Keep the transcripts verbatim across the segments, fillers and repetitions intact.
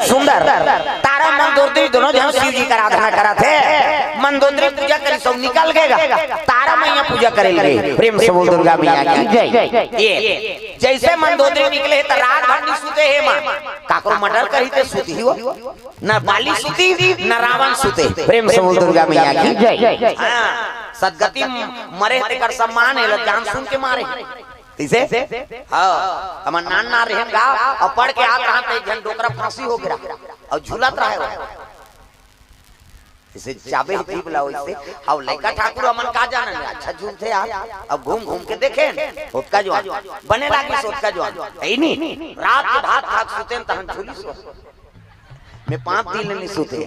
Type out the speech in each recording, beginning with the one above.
सुंदर। तारा मंदोदरी दोनों झन शिव जी के आराधना करत हे। मंदोदरी पूजा करिस अउ निकल गे गा। तारा मैया पूजा करे लगे। प्रेम से बोल दुर्गा मैया की जय। ये जइसे मंदोदरी निकले हे त रात भर नइ सुते हे माँ। काकरो मर्डर करही ते सुतही हो। न बाली सुती, न रावण सुते। प्रेम से बोल दुर्गा मैया की जय। हाँ, सदगति मरे हे तेकर सम्मान हे, ल जान सुन के मारे। कइसे? हाँ, हमर नान नान रहेन गा, अउ पढ़ के आत रहन त एक झन डोकरा फांसी हो गे रहा, अउ झूलत रहे हो। जइसे चाबे जीभ ला वइसे, अउ लइका ठाकुर हमन का जानन, अच्छा झूलथे यार। अब घूम घूम के देखेन, ओतका जुवान, बने लागिस ओतका जुवान। अइ नी, रात के भात खा के सुतेन तहन झूलिस। मैं पाँच दिन ले नइ सुते,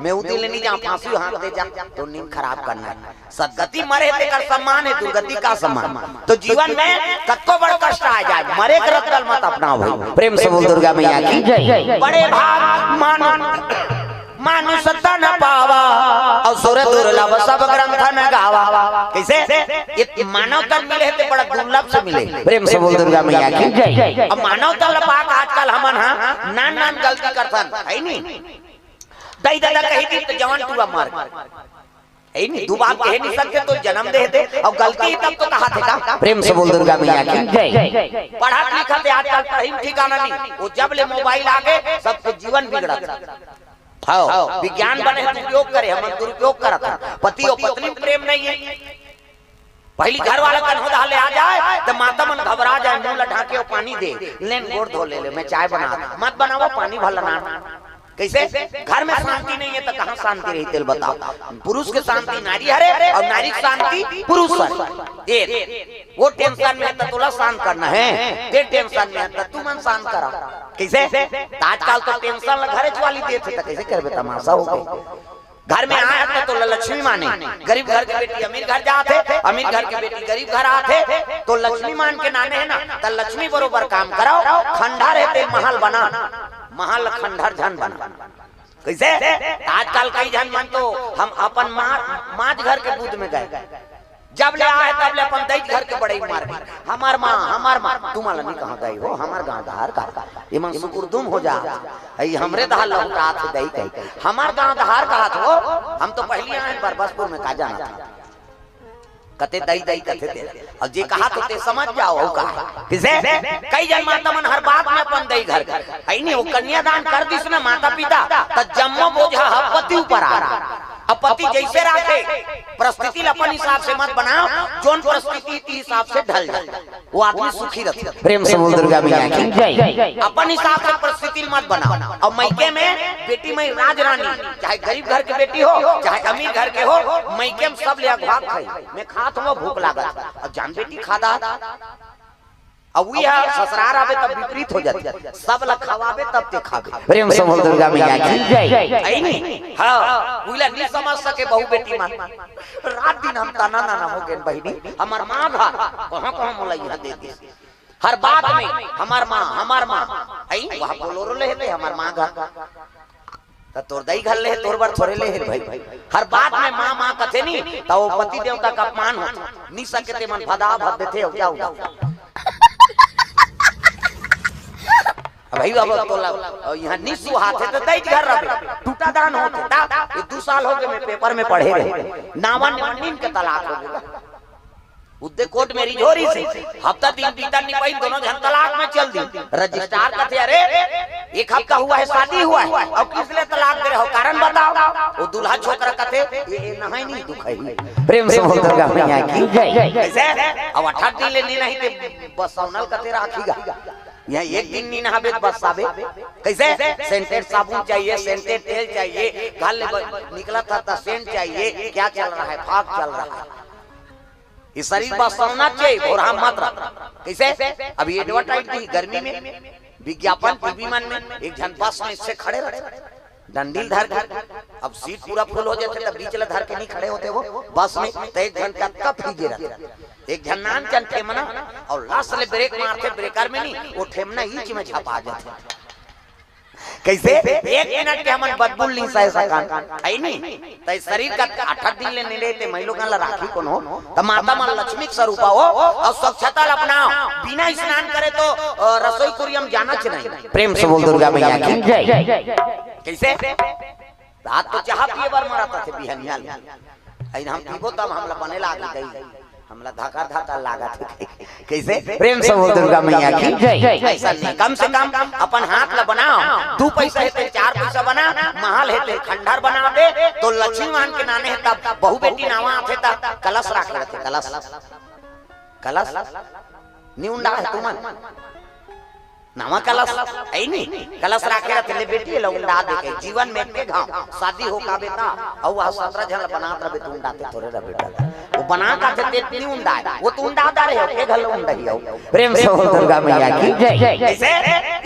मैं उ दिन ले नइ जांव, फांसी हाथ दे जा, तो नींद खराब करना हे। सदगति मरे हे तेकर सम्मान हे, दुर्गति का सम्मान। तो जीवन में कतको बड़ कष्ट आ जाए, मरे के रद्दा ल मत अपनाव भाई। प्रेम से बोल दुर्गा मैया की जय। बड़े भाग मानु, मानुष तन पावा, अउ सुर दुर्लभ सब ग्रंथ न गावा। कइसे? ये मानव तन मिले हे ते बड़ा दुर्लभ से मिले। प्रेम से बोल दुर्गा मैया की जय। अब मानव तन ल पाके आजकल हमन हा नान नान गलती करथन, हे नी? दई ददा कही दी त जवान टूरा मर गे। हे नी, दू बात कहे नइ सकते तो जनम दे हे ते, अउ गलती हे तब तो कहाथे का। प्रेम से बोल दुर्गा मैया की जय। पढ़त लिखत हे आजकल पढ़ई म ठिकाना नइ, वो जब ले मोबाइल आ गे, सबके जीवन बिगड़त हे। हाँ, विज्ञान बने हे, दुरुपयोग करे, हमन दुरुपयोग करत हन। पति अउ पत्नी म प्रेम नइ हे। पहिली घर वाला कन्हो डहर ले आ जाए, त माता मन घबरा जाए, मुंह ला ढांके अउ पानी दे, लेन गोड़ धो ले ले, मैं चाय बना, मत बनावा, पानी भर ला ना। कइसे? घर में शांति नइ हे, त कहाँ शांति रही, तेला बताव। पुरुष के शांति नारी हरे, अउ नारी के शांति पुरुष हरे। ये, वो टेंशन में हे, त तोला शांत करना हे, ते टेंशन में हे, त तुमन शांत करा। कइसे? त आजकल तो टेंशन ला घरेच वाली देथे, त कइसे करबे, तमाशा हो गे। घर में आए हे त तोला लक्ष्मी माने। गरीब घर के बेटी अमीर घर जात हे, अमीर घर के बेटी गरीब घर आत हे, तो लक्ष्मी मान के नाने हे ना, त लक्ष्मी बरोबर काम कराव। खंडहर हे ते महल बना, महल खंडहर झन बना। कइसे? आजकल कई झन मन तो हम अपन माँ, माँ घर के बूथ में गए, जब ले आए तब ले अपन दई घर के बड़ई मार दी। हमर माँ, हमर माँ, तुमन ला नइ कहांव दई हो, हमर गांव डहर का। ये मन सुकुरदुम हो जा। अइ हमरे डहर लहुटात हे दई कही। हमर गांव डहर कहाथे हो, हम तो पहिली आए बरबसपुर में, का जानत हव। कथे दई दई कथे ते। अउ जे कहाथे ते समझ जाव, अउ का हे। कइसे? कई झन माता मन हर बात में अपन दई घर के। हे नी, वो कन्यादान कर दिस ना माता पिता, त जम्मो बोझा ह पति ऊपर आ गे। अब पति जइसे राखे, परिस्थिति ल अपन हिसाब से मत बनाव, जोन परिस्थिति के हिसाब से ढल जा, वो आदमी सुखी रथे। प्रेम से बोल दुर्गा मैया की जय। अपन हिसाब से परिस्थिति ल मत बनाव। अउ मइके में बेटी मई राजरानी, चाहे गरीब घर के बेटी हो, चाहे अमीर घर के हो, मइके में सब ले अघवा के खाही। मैं खात हंव, भूख लागत हे। अब जान बेटी खा डा, अब उही ह ससुरार आबे तब विपरीत हो जाथे, सब ला खवाबे तब ते खाबे। प्रेम से बोल दुर्गा मैया की जय। हे नी? हाँ, उही ला नइ समझ सके बहू बेटी मन। रात दिन हम तना नाना हो गेन बहिनी, हमर माँ घर कहाँ कहाँ मोला इहाँ दे दिस। हर बात में हमर माँ, हमर माँ, हे वहाँ बोलोरो ले हे ते हमर माँ घर। त तोर दई घर ले हे, तोर बर थोरे ले हे भाई। हर बात में माँ, माँ कथे नी, त वो पति देवता के अपमान होथे। नइ सके ते मन भदा भद देथे, अउ क्या हुआ? अब भाई, अब तोला, अउ इहाँ नइ सुहाथे त दई घर रहे, टूटा दान होथे। ता, ये दू साल हो गे, मैं पेपर में पढ़े रहे, नावा नीन के तलाक हो गे। उद्दे कोर्ट में रिझोरी से हफ्ता दिन बीतन नइ पाइन, दोनों झन तलाक में चल दी। रजिस्ट्रार कथे, "अरे, एक हफ्ता हुआ है, शादी हुआ है, अउ किस लिए तलाक दे रहे हो, कारण बताओ।" वो दूल्हा छोकरा कथे, "ये, ये नहाय नहीं, दुख है ही।" प्रेम से बोल दुर्गा मैया की जय। कइसे? अब अठारह दिन ले नइ नहाय ते बस्साव ल कथे राखही गा। इहाँ एक दिन नइ नहाबे त बस्साबे। कइसे? सेंटेड साबुन चाहिए, सेंटेड तेल चाहिए, घर ले ब-, निकलत हस त सेंट चाहिए, क्या चल रहा है, फाग चल रहा है। ये शरीर बस्साना चाहिए, भोरहा मत रह। कइसे? अभी एडवर्टाइज दिही गर्मी में, विज्ञापन टीवी मन में, एक झन बस में अइसे खड़े रहे, डंडी ल धर के, अब सीट पूरा फुल हो जाथे, त बीच ल धर के नइ खड़े होते वो बस में, त एक झन कतका फीजे रहे, एक झन नान चन ठेमना, अउ लास्ट ले ब्रेक मारथे, ब्रेकर में नइ, वो ठेमना ईच में झपा जाथे। कइसे? एक मिनट के हमन बदबू ल नइ सह सकन, हइ नी? त शरीर का अठत दिन ले नइ रहे, ते मइलोगन ला राखही कोनो, त माता मन लक्ष्मी के स्वरूपा हो, अउ स्वच्छता ला अपनाओ। बिना स्नान करे तो, अ, रसोई कुरिया म जाना च नहीं। प्रेम से बोल दुर्गा मैया की जय। कइसे? रात तो चाहा पिए बर मरत रथे बिहनिया ले। अइन हम पीबो तब हमला बने लागे दई। हमला धकर धकर लागत हे। कइसे? प्रेम से बोल दुर्गा मैया की जय। अइसन नहीं, कम से कम अपन हाथ ला बनाओ, दू पैसा हे ते चार पैसा बना, महल हे ते खंडहर बना दे, तो लक्ष्मी मान के नाने हे तब बहू बेटी नावा आथे तब कलश राखे रथे, कलश। कलश? नी उंडा हे तुमन? नवा कलश, हइ नी? कलश राखे रथे ले बेटी, एला उंडा दे के, जीवन में एक घांव, शादी हो का बेटा, अउ वह सतरा झन ल बनात रहे, तू उंडाते थोरे रह बेटा। वो बना का थे, ते नी उंडा हे, वो तू उंडा दा रहे हो, के घर ल उंडा ही हो। प्रेम से बोल दुर्गा मैया की जय। कइसे?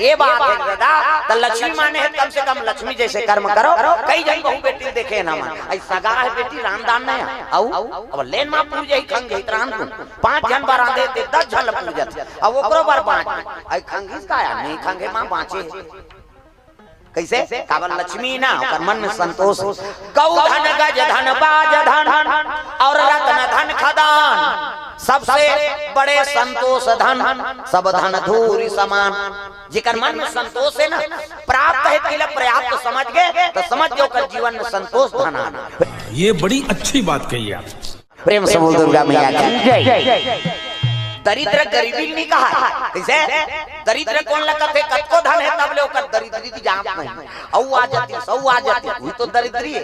ये बात हे दादा, त लक्ष्मी माने हे, कम से कम लक्ष्मी जइसे कर्म करो, कई झन बहू बेटी देखे ना मन, अइ सगा हे बेटी, रांध दान नहीं हे, अउ, अब लेन मा पूर जाही, खंग जाही, त रांध दूं। पांच झन बर रांधे ते दस झन ल पूर जाथे। अब ओकरो बर बांच, अइ खंगिस का या? नहीं खंगे मां बांचे। कइसे? काबर लक्ष्मी ना, ओकर मन में संतोष। गौ धन गज धन बाज धन अउ रत्न धन खदान, सबसे बड़े संतोष धन, सब धन धूरि समान। जेकर मन में संतोष हे ना, प्राप्त हे तिला पर्याप्त समझ गे, त समझ गे ओकर जीवन में संतोष धन आना। ये बड़ी अच्छी बात कही आप। प्रेम से बोल दुर्गा मैया की जय। दरिद्र गरीबी ल नइ कहा। कइसे? दरिद्र कोन ल कथे? कतको धन हे तब ले ओकर दरिद्री की जांच नहीं। अउ आ जाती, सौ आ जाती, वही तो दरिद्री हे।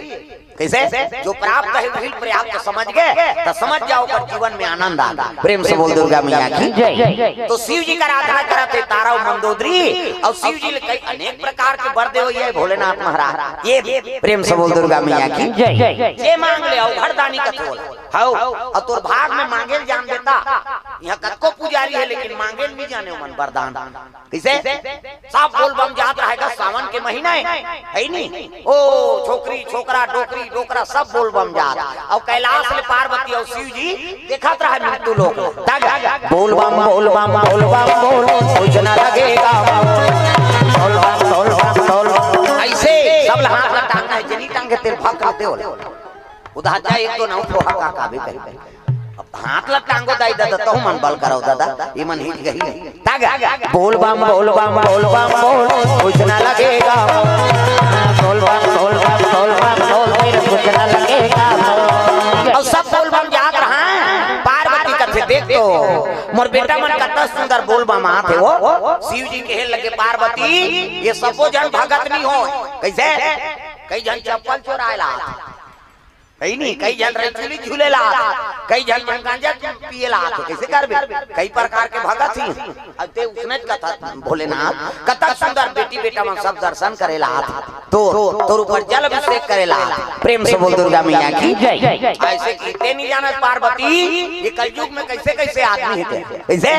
कइसे? जो प्राप्त हे वही पर्याप्त समझ गे, त समझ जाओ ओकर जीवन में आनंद आ गे। प्रेम से बोल दुर्गा मैया की जय। तो शिव जी का आराधना करत हे तारा अउ मंदोदरी, अउ शिव जी ले कई अनेक प्रकार के बर देवइया हे भोलेनाथ महाराज। ये प्रेम से बोल दुर्गा मैया की जय। जे मांग ले, अउ घरदानी कथे ओला। हव, अउ तोर भाग में मांगे ल जान देता। इहां कतको पुजारी हे, लेकिन मांगे ल नइ जाने ओमन बरदान। कइसे? सब बोलबम जात रहेगा, सावन के महीना हे, हइ नी? ओ, छोकरी, छोकरा, डोकरी, डोकरा, सब बोलबम जात। अउ कैलाश ले पार्वती अउ शिव जी देखत रहे मृत्यु लोक। तग, बोलबम, बोलबम, बोलबम, बोल, कुछ न लगेगा। बोलबम, बोलबम, बोलबम। अइसे सब ल हाथ ला टांगना हे, जे नइ टांगे तेला भक कर दे ओला। उधार जा एक तो नौ ठो हा का काबे करी। अब हाथ ला टांगो दाई ददा, तहु मन बल करव ददा, ये मन हिच गही। तागा, बोल बम, बोल बम, बोल बम, बोल, कुछ ना लगेगा। बोल बम, बोल बम, बोल बम, बोल, फिर कुछ ना लगेगा। अउ सब बोल बम जात रहा, पार्वती कथे, "देख तो, मोर बेटा मन कतना सुंदर बोल बम आत हे वो।" शिव जी कहे लगे, "पार्वती, ये सबो झन भगत नइ होय।" कइसे? कई झन चप्पल चोराय ला आत हे। हइ नी, कई झन रइचुली झूले ला आत हे, कई झन मन गांजा पिए ला आत हे, कइसे करबे? कई प्रकार के भगत ही। अब ते उसने कथा भोलेनाथ, कतक सुंदर बेटी बेटा मन सब दर्शन करे ला आत हे। तोर, तोर ऊपर जल अभिषेक करे ला आत हे। प्रेम से बोल दुर्गा मैया की जय। अइसे कहिथे नइ जानस पार्वती, ये कलयुग में कइसे कइसे आदमी हे ते। कइसे?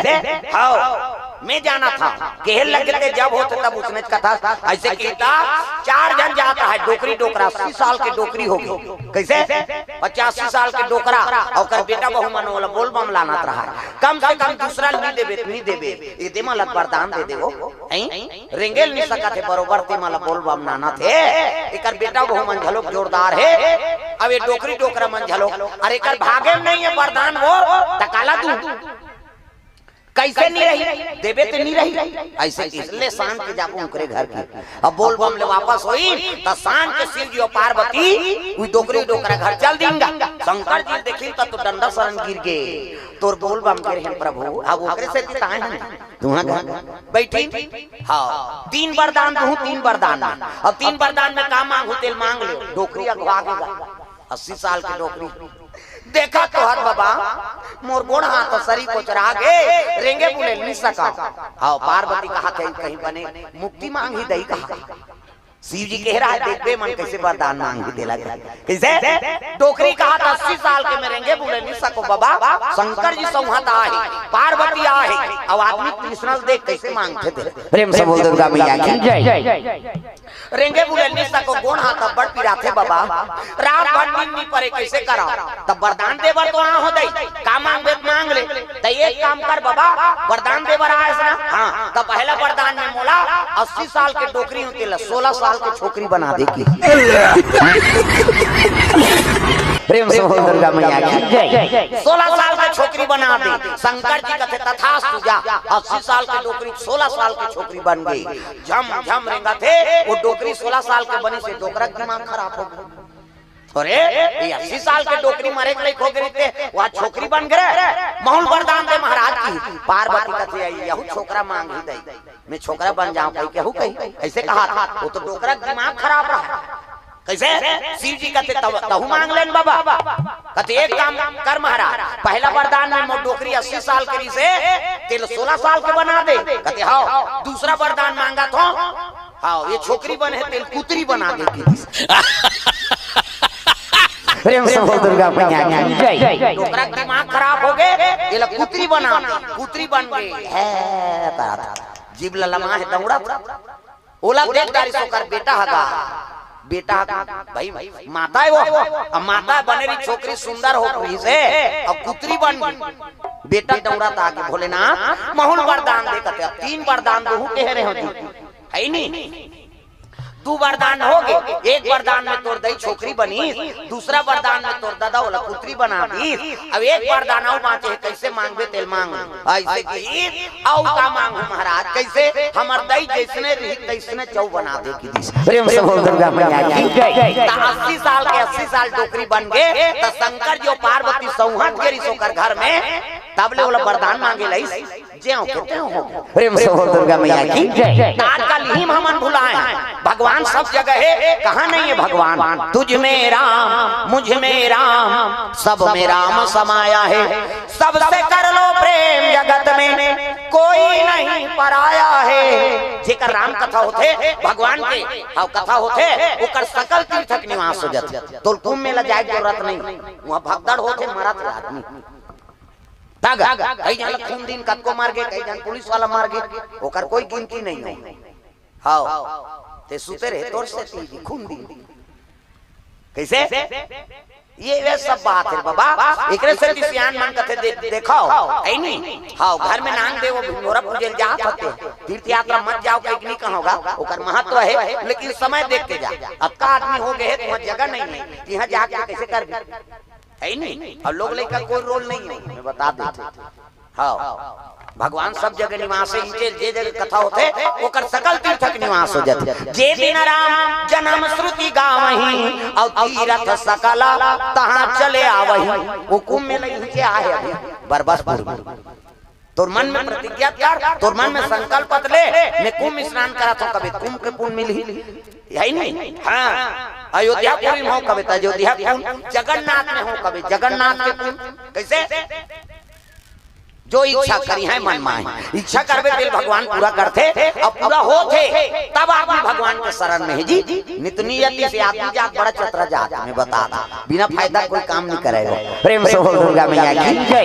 हव। मैं जानत हंव, कहे लगे ते जब होथे तब उसने कथा, अइसे कहिथे, चार झन जात रहा, डोकरी डोकरा, अस्सी साल के डोकरी होगे। कइसे? पचासी साल के डोकरा, अउ ओकर बेटा बहू मन ओला बोल बम लानत रहा। कम से कम दूसरा ल नइ देबे, नइ देबे, ये दे मन ला बरदान दे देवो। हैं? रेंगे ल नइ सकत हे बरोबर, ते मन ला बोल बम लानत हे। एकर बेटा बहू मन घलोक जोरदार हे। अब ये डोकरी डोकरा मन घलोक, अरे एकर भागे म नइ हे बरदान वो, त काला दूं? कइसे नइ रही? देबे ते नइ रही। अइसे इसले सांझ के जाबो ओकरे घर के। अब बोल बम ले वापस होई, त सांझ के शिव जी अउ पार्वती, उही डोकरी डोकरा घर चल दीन गा। शंकर जी देखिन त तो डंडा सरन गिर गे। तोर बोल बम गिरे हे प्रभु। अब ओकरे सेती त आए हन। तुहां घर बइठिन। हव। तीन बरदान दूं, तीन बरदान में। अब तीन बरदान में का मांगहू तेला मांग ले। डोकरी अघवा गे गा। अस्सी साल के डोकरी। देखा तो हर बबा, मोर गोड़ हाथ सरी कोचरा गे, रेंगे बुले नइ सकंव। हव, पार्वती कहत हे, कहीं बने मुक्ति मांगही दई कहा। शिव जी कहे रहा, देखबे मन कइसे बरदान मांगही तेला। कइसे? डोकरी कहत हे, अस्सी साल के मैं रेंगे बुले नइ सकंव बबा, शंकर जी संहत आहे, पार्वती आहे, अब आदमी तृष्णा ल देख कइसे मांगथे ते। प्रेम से बोल दुर्गा मैया की जय। रेंगे बुले नी सको, गोड़ हाथ अब्बड़ पिराथे बाबा। रात भर नींद नी परे, कइसे करव? तब वरदान दे बर तो आए हों दई, का मांगबे त मांग ले। त एक काम कर बाबा, वरदान दे बर आए हस ना? हाँ, त पहला वरदान में मोला अस्सी साल के डोकरी हों तेला सोलह साल के छोकरी बना दे की। प्रेम से बोल दुर्गा मैया की जय। सोलह साल के छोकरी बना दे। शंकर जी कथे, "तथास्तु, जा।" अस्सी साल के डोकरी सोलह साल के छोकरी बन गई। झम झम रेंगत हे, वो डोकरी सोलह साल के बनिस हे, डोकरा के दिमाग खराब हो गे। अरे, ये अस्सी साल के डोकरी मरे के लइक हो गे रहिते, वो छोकरी बन गे। महूं ल वरदान दे महाराज की। पार्वती कथे, "यहू छोकरा मांगही दई, मैं छोकरा बन जाऊं," कहिके हू कही, अइसे कहा था। वो तो डोकरा के दिमाग खराब रहा। कइसे? शिव जी कथे, "तब तहू मांग ले न बाबा।" कथे, "एक काम कर महाराज, पहला वरदान में मोर डोकरी अस्सी साल के रहिसे, तेला सोलह साल के बना दे।" कथे, "हव।" दूसरा वरदान मांगत हों, "हव, ये छोकरी बने हे, तेला कुतरी बना दे," कहिस। प्रेम से बोल दुर्गा मैया की जय। डोकरा के दिमाग खराब हो गे, एला कुतरी बना दे, कुतरी बन गे। हे तात, जीभ ललमा हे, दौड़त। ओला देख डारिस ओकर बेटा ह गा। बेटा ह, भाई, माता हे वो। अब माता बने रही, छोकरी सुंदर हो रहिसे, अब कुतरी बन गई। बेटा दौड़त आगे, "भोलेनाथ, महूं ल वरदान दे," कथे, "अब तीन वरदान दूहूं कहे रहे हों जी, हे नी? दू वरदान हो गे, एक वरदान में तोर दई छोकरी बनिस, दूसरा वरदान में तोर ददा ओला कुतरी बना दिस, अब एक वरदान अउ बांचे हे, कइसे मांगबे तेला मांग।" अइसे कहिस, "अउ का मांगहूं महाराज, कइसे हमर दई जइसने रही तइसने चउ बना दे," कहिस। प्रेम से बोल दुर्गा मैया की जय। त अस्सी साल के अस्सी साल डोकरी बन गे, त शंकर जी अउ पार्वती सौंहत गे रिहिस ओकर घर में, तब ले ओला वरदान मांगे लइस, "ज्यों के त्यों हो।" प्रेम से बोल दुर्गा मैया की जय। त आजकल इही म हमन भुलाए हन, भगवान सब जगह हे, कहाँ नहीं है भगवान? तुझ में राम, मुझ में राम, सब में राम समाया है। सबसे कर लो प्रेम जगत में, कोई नहीं पराया है। जेकर राम कथा होथे, भगवान के हव कथा होथे, ओकर सकल तीर्थ के निवास हो जाथे। तोला कुंभ मेला जाए के जरूरत नहीं, उहाँ भगदड़ होथे, मरत हे आदमी। तग, कई झन ल खून दिन कतको मर गे, कई झन पुलिस वाला मर गे, ओकर कोई गिनती नहीं हे। हव, ते सुते रहे, तोर सेती खून दिन। कइसे? ये वे सब बात हे बाबा। एकरे सेती सियान मन कथे, दे-, देखव, हे नी? हव, घर में नांग देवो, भिंगोरा पूजे ल जात हते, तीर्थ यात्रा मत जाव, कहिके नी कहंव गा, ओकर महत्व हे, लेकिन समय देख के जा। अतका आदमी हो गे हे, तुँहर जगह नहीं हे, इहाँ जाके कइसे करबे? हे नी? अउ लोग लइका कोई रोल नहीं हे, मैं बता देथंव। हव, भगवान सब जगह निवास हे, इहिंचे जे जगह कथा होथे, ओकर सकल तीर्थ के निवास हो जाथे। जे दिन राम जनम श्रुति गावहीं, अउ तीरथ सकल तहाँ चले आवहीं। वो कुंभ मेला इहिंचे आहे अभी, बरबसपुर में। तोर मन में प्रतिज्ञा कर, तोर मन में संकल्प ले, मैं कुंभ स्नान करत हंव, कबे कुंभ के पुन मिलही। हे नी? हाँ, अयोध्यापुरी में हों, कबे त अयोध्या के पुन, जगन्नाथ में हों, कबे जगन्नाथ के पुन। कइसे? जो इच्छा करिहैं मन माहि। इच्छा करबे तेला भगवान पूरा करथे, अउ पूरा होथे, तब आदमी भगवान के शरण में हे जी। नित नियति से आदमी जात बड़ा चतरा जात, मैं बता देथंव, बिना फायदा कोई काम नहीं करेगा। प्रेम से बोल दुर्गा मैया की जय।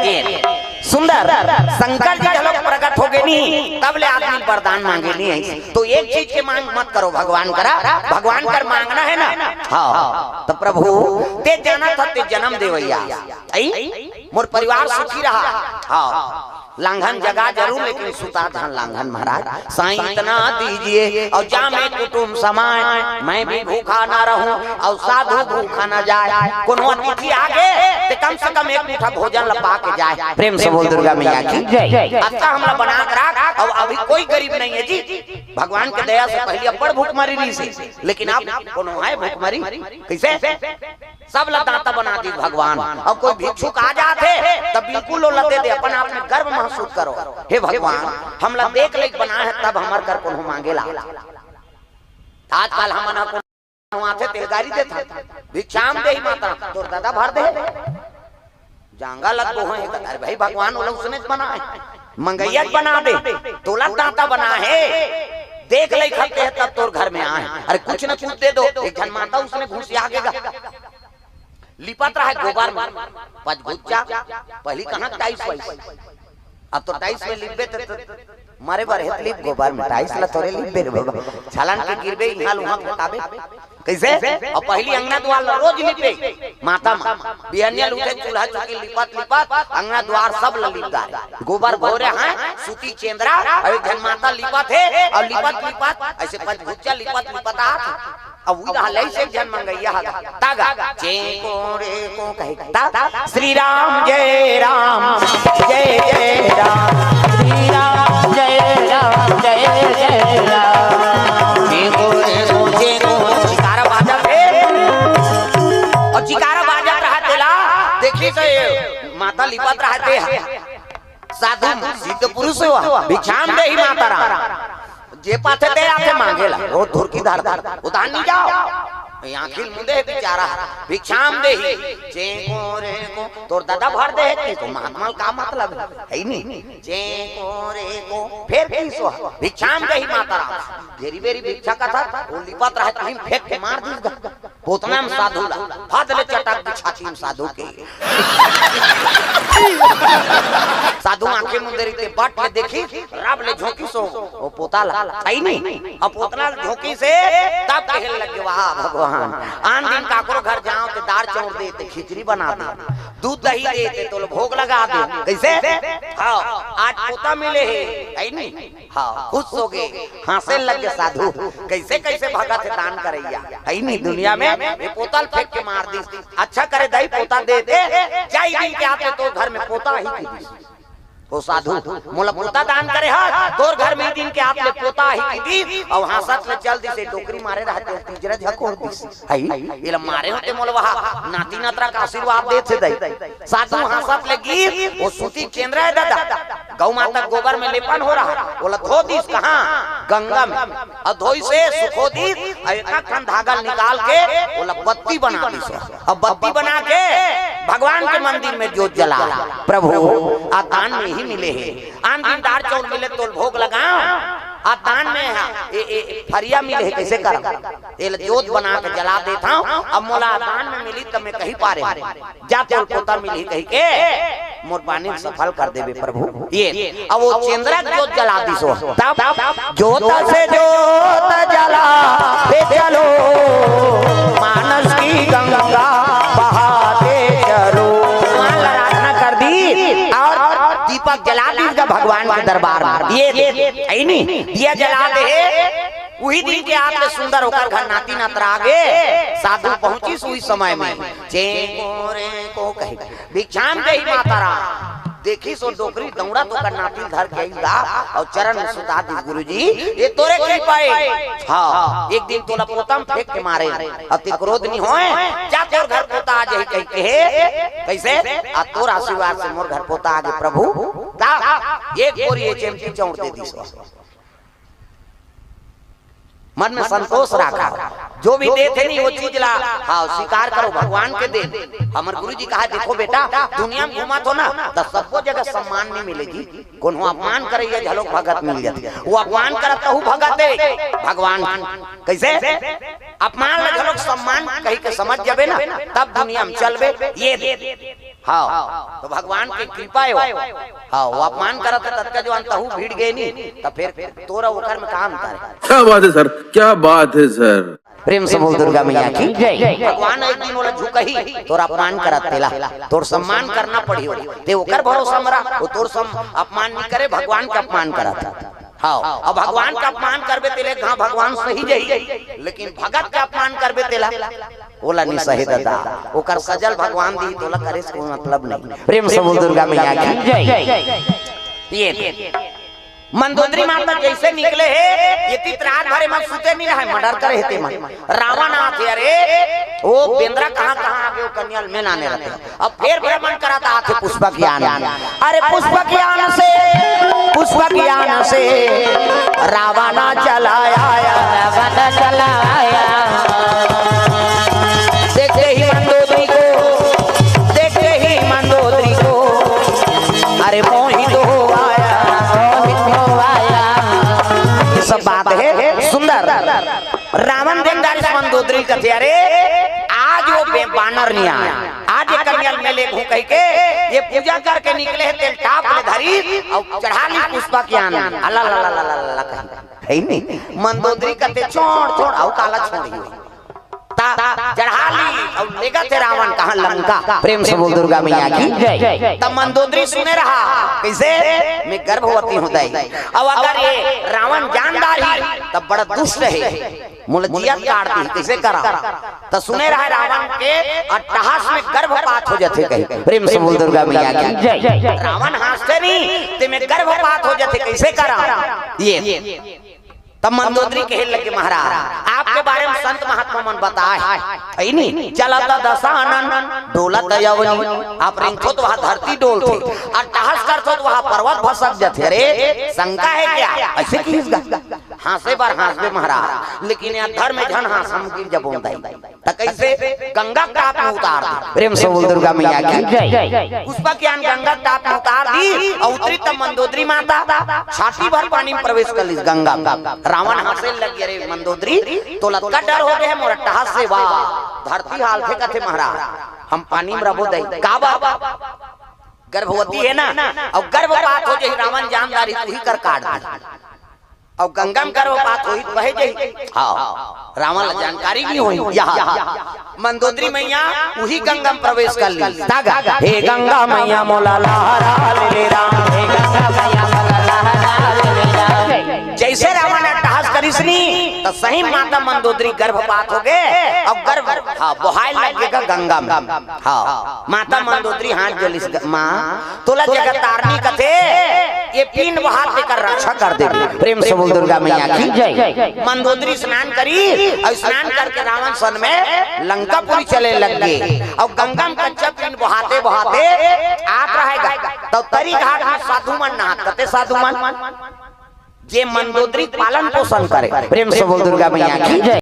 ये सुंदर शंकर जी घलो प्रकट हो गे नी, तब ले आदमी वरदान मांगे नी हे। तो एक चीज के मांग मत करो भगवान करा, भगवान कर मांगना हे ना। हव, त प्रभु ते जानत हस ते जनम देवइया। अई? मोर परिवार सुखी रहा। हव, लांघन जगा जरूर, लेकिन सुता झन लांघन महाराज। साईं इतना दीजिए और जामे कुटुंब समाए, मैं भी भूखा ना रहूं और साधु भूखा ना जाए। कोनो अतिथि आ गे, ते कम से कम एक मुठा भोजन ल पा के जाए। प्रेम से बोल दुर्गा मैया की जय। अतका हमला बना के राख, अउ अभी कोई गरीब नहीं हे जी। भगवान के दया से पहली अब्बड़ भूखमरी रहिसे, लेकिन अब कोनो हे भूखमरी? कइसे? सब ला दाता बना दिस भगवान। अउ कोई भिक्षुक आ जात हे, तब बिल्कुल ओला दे दे, अपन आप में गर्व महसूस करो, "हे भगवान, हमला देख लइक बनाए हे, तब हमर कर कोनो मांगे ला।" आजकल हमन ह कोनो आथे, तेला गारी देथन, "भिक्षाम देहि मातरम," तोर ददा भर दे। जांगा लग गो हे, अरे भाई, भगवान ओला उसने बनाए, मंगइया बना दे, तोला दाता बना हे, देख लइक हते हे तब तोर घर में आए। अरे कुछ न कुछ दे दो, एक झन माता उसने घुसिया के गा। लिपत रहा गोबर में, पचगुच्चा, पहली कहाँ टाइल्स वाइल्स? अब तो टाइल्स में लिपबे त, त मरे बर हे त लिप, गोबर में टाइल्स ला थोरे लिपबे रे बाबा। छलांग के गिरबे, इहाँ ल उहाँ फेंकाबे। कइसे? अउ पहिली अंगना दुवार ला रोज लिपे, माता मन बिहनिया ल उठे, चूल्हा चौकी लिपत लिपत अंगना दुवार सब ला लिप डारे। गोबर भोरे हे, सूती चेंदरा, अउ एक झन माता लिपत हे, अउ लिपत लिपत अइसे पंचभुजा लिपत लिपत आत हे। अब उही रहा, लइसे एक झन मंगइया हा, तागा, चेंको रेंको कहे, ता, श्री राम जय राम, जय जय राम, श्री राम जय राम, जय जय राम। चेंको रेंको, चेंको, चिकारा बाजत हे। अउ चिकारा बाजत रहा तेला, देखिस माता लिपत रहा ते, साधु सिद्ध पुरुष हे, भिक्षाम देहि माता राम। जे पाथे ते आथे मांगे ला, रोज धुरकी धर धर, उधार नइ जाव। ये आँखी ल मुंदे हे बिचारा, भिक्षाम देहि, चेंको रेंको, तोर ददा भर दे हे कि तो महात्मा ल का मतलब हे, हे नी? चेंको रेंको, फेर कइसे, भिक्षाम देहि माता राम। घेरी बेरी भिक्षा कथस, ओ लिपत रहा, कहीं फेंक के मार दिस गा। पोतना म साधु ला, फट ले चटक के छाती म साधु के। साधु आँखी मुंदे रहिते, बट ले देखिस, रब ले झोंकिस ओ, ओ पोता ला, हे नी? अब पोतना ला झोंकिस हे, तब कहे लगे, वाह भगवान, आन दिन काकरो घर जाव ते दार चाउर दे ते, खिचड़ी बना दे, दूध दही दे ते, तोला भोग लगा दे। कइसे? हाँ, आज पोता मिले हे, हे नी? हाँ, खुश होगे, हाँसे लगे साधु। कइसे कइसे भगत हे दान करइया, हे नी? दुनिया में ये पोता ल फेंक के मार दिस, अच्छा करे दाई पोता दे दे, जा इही दिन के आत ले तोर घर में पोता आही कहि दिस। ओ साधु, मोला पोता दान करे हस, तोर घर में इही दिन के आत ले पोता आही कहि दिस, अउ हाँसत ले चल दिस, डोकरी मारे रहा ते तीजरा झकोर दिस। हे, एला मारे होते मोला वहाँ नाती नतरा के आशीर्वाद देथे दाई। साधु हाँसत ले गिस, ओ सूती चेंदरा हे ददा, गऊ माता गोबर में लेपन हो रहा, ओला धो दिस कहाँ? गंगा में। अउ धोइस हे, सुखो दिस, अउ एक ठन धागा निकाल के ओला बत्ती बना दिस। अब बत्ती बना के भगवान के मंदिर में जोत जला, प्रभु, आ दान में ही मिले हे, आन दिन दार चाउर मिले तोल भोग लगाव, आ दान में हा, ए, ए, ए, फरिया मिले हे, कइसे करव? एला जोत बना के जला देत हंव, अब मोला दान में मिली त मैं कहि पारे हंव। जा तोर पोता मिलही कहिके मोर बानी ल सफल कर देबे प्रभु। ये, अब ओ चेंदरा के जोत जला दिस ओ। तब जोत से जोत जलाते चलो, मानस की गंगा बहाते चलो। भगवान ला आराधना कर दिस अउ दीपक जला दिस गा भगवान के दरबार में। ये, ये, हे नी, दिया जला दे हे। उही दिन के आत ले सुंदर ओकर घर नाती नतरा आगे, साधु पहुंचिस उही समय में। चेंको रेंको कहि, भिक्षाम देहि माता राम। देखिस ओ डोकरी दउड़त ओकर नाती ल धर के अइस गा, अउ चरण में सुता दिस, गुरुजी, ये तोरे कृपा हे। हाँ, एक दिन तोला पोता म फेंक के मारे, अति क्रोध नइ होय, जा तोर घर पोता आ जाही कहिके हे। कइसे? आ तोर आशीर्वाद से मोर घर पोता आगे प्रभु। ता एक बोरी एच एम टी चाउर दे दिस। मन में संतोष राखव, जो भी देथे नी ओ चीज ला, हाँ, स्वीकार करव, भगवान के दे। हमर गुरुजी कहा, देखो बेटा, दुनिया में घूमत हो ना, त सबो जगह सम्मान नइ मिले जी। कोनो अपमान करइया घलोक भगत मिल जाथे। ओ अपमान करत तहू भगत हे, भगवान। कइसे? अपमान ल घलोक सम्मान कहिके समझ जाबे ना, तब दुनिया में चलबे। ये दे। हाँ, त भगवान के कृपा हे ओ। हाँ, ओ अपमान करत हे, ततका जो अंतहू भिड़ गे नी, त फेर तोर ओकर में का अंतर हे? क्या बात है सर, क्या बात है सर। प्रेम से बोल दुर्गा मैया की जय। भगवान एक दिन ओला झुकही, तोर अपमान करत तेला, तोर सम्मान करना पड़ही ओला। ते ओकर भरोसा म रह, ओ तोर सम-, अपमान नइ करे, भगवान के अपमान करत हे। हाँ, अब भगवान के अपमान करबे तेले, हाँ, भगवान सहि जाही, लेकिन भगत के अपमान करबे तेला, ओला नइ सहे ददा, ओकर सजा ल भगवान दिही, तोला करे से कोई मतलब नहीं। प्रेम से बोल दुर्गा मैया की जय। ये मंदोदरी माता जइसे निकले हे, ये तीत रात भर म सुते नइ रहय, मर्डर करे हे ते मन। रावण आथे, अरे, ओ बेंदरा कहाँ कहाँ आगे, ओ कन्या ल में लाने रहिथे। अब फेर भ्रमण करत आथे पुष्पक यान। अरे पुष्पक यान से, पुष्पक यान से रावण चला आया। रावण चला आया। देखते ही मंदोदरी को, देखते ही मंदोदरी को, अरे मोहित हो आया। मोहित हो आया। ये सब बात हे सुंदर। रावण देखत मंदोदरी ल कथे, अरे आज ओ बे-, बानर नइ आय, आज ये कन्या ल मैं लेगहूं कहिके ये पूजा करके निकले हे, तेला टाप ले धरिस अउ चढ़ा लिस पुष्पा के आन। अला ला ला ला ला ला कही। हे नहीं, मंदोदरी कथे, "छोड़, छोड़, अउ काला छोड़ही।" त चढ़ा लिस अउ लेगथे रावण कहां, लंका। प्रेम से बोल दुर्गा मैया की। जय। त मंदोदरी सुने रहा, कइसे? "मैं गर्भवती हूं दाई, अउ अगर ये रावण जान डारही त बड़ा दुष्ट हे, मोला जियत काट दिही, कइसे करां?" त सुने रहा रावण के अट्टहास में गर्भपात हो जाथे कही। प्रेम से बोल दुर्गा मैया की। जय। रावण हांसथे नहीं, ते में गर्भपात हो जाथे, कइसे करां? ये तब मंदोदरी कहे लगे, "महाराज, आपके बारे में संत महात्मा मन बताए हे नहीं, चलत दशानन, डोलत अवनी।" आप रेंगथो त वहां धरती डोलथे, अट्टहास करथो त वहां पर्वत भसक जाथे। अरे, शंका हे क्या? अइसे किहिस गा? हांसे बर हांसबे महाराज, लेकिन ये अधर में झन हांस, हम गिर जबोन दाई। त कइसे? गंगा के टाप में उतार दिस। प्रेम से बोल दुर्गा मैया की। जय। पुष्पा के आन गंगा के टाप में उतार दिस अउ उतरिस त मंदोदरी माता छाती भर पानी में प्रवेश कर लिस गंगा में। रावण हांसे लग गे, "अरे मंदोदरी, तोला अतका डर हो गे हे मोर अट्टहास से?" वाह, धरती हालथे कथे, "महाराज, हम पानी में रबो दाई।" काबर? गर्भवती हे ना, अउ गर्भपात हो जाही, रावण जान डारही, त उही कर काट दिही। अउ गंगा में गर्भपात होही त बहे जाही। हां, रावण ला जानकारी नहीं होही। यहां मंदोदरी मैया उही गंगा में प्रवेश कर लिस। तागा, "हे गंगा मैया मोला लहरा ले रे राम, हे गंगा मैया मोला लहरा ले रे राम।" जइसे रावण अट्टहास करिस नी, त सही माता मंदोदरी गर्भपात हो गे अउ गर्भ, हां, बोहाय लग गे गा गंगा में। हां, माता मंदोदरी हाथ जोरिस, "मां, तोला जगत तारनी कथे, ये पीन बोहात तेकर रक्षा कर देबे।" प्रेम से बोल दुर्गा मैया की। जय। मंदोदरी स्नान करिस अउ स्नान करके रावण सन में लंकापुरी चले लग गे अउ गंगा में कच्चा पीन बोहाते बोहाते आत रहे गा। त तरी घाट में साधु मन नहात, कथे साधु मन, जे मंदोदरी के पालन पोषण करे। प्रेम से बोल दुर्गा मैया की। जय।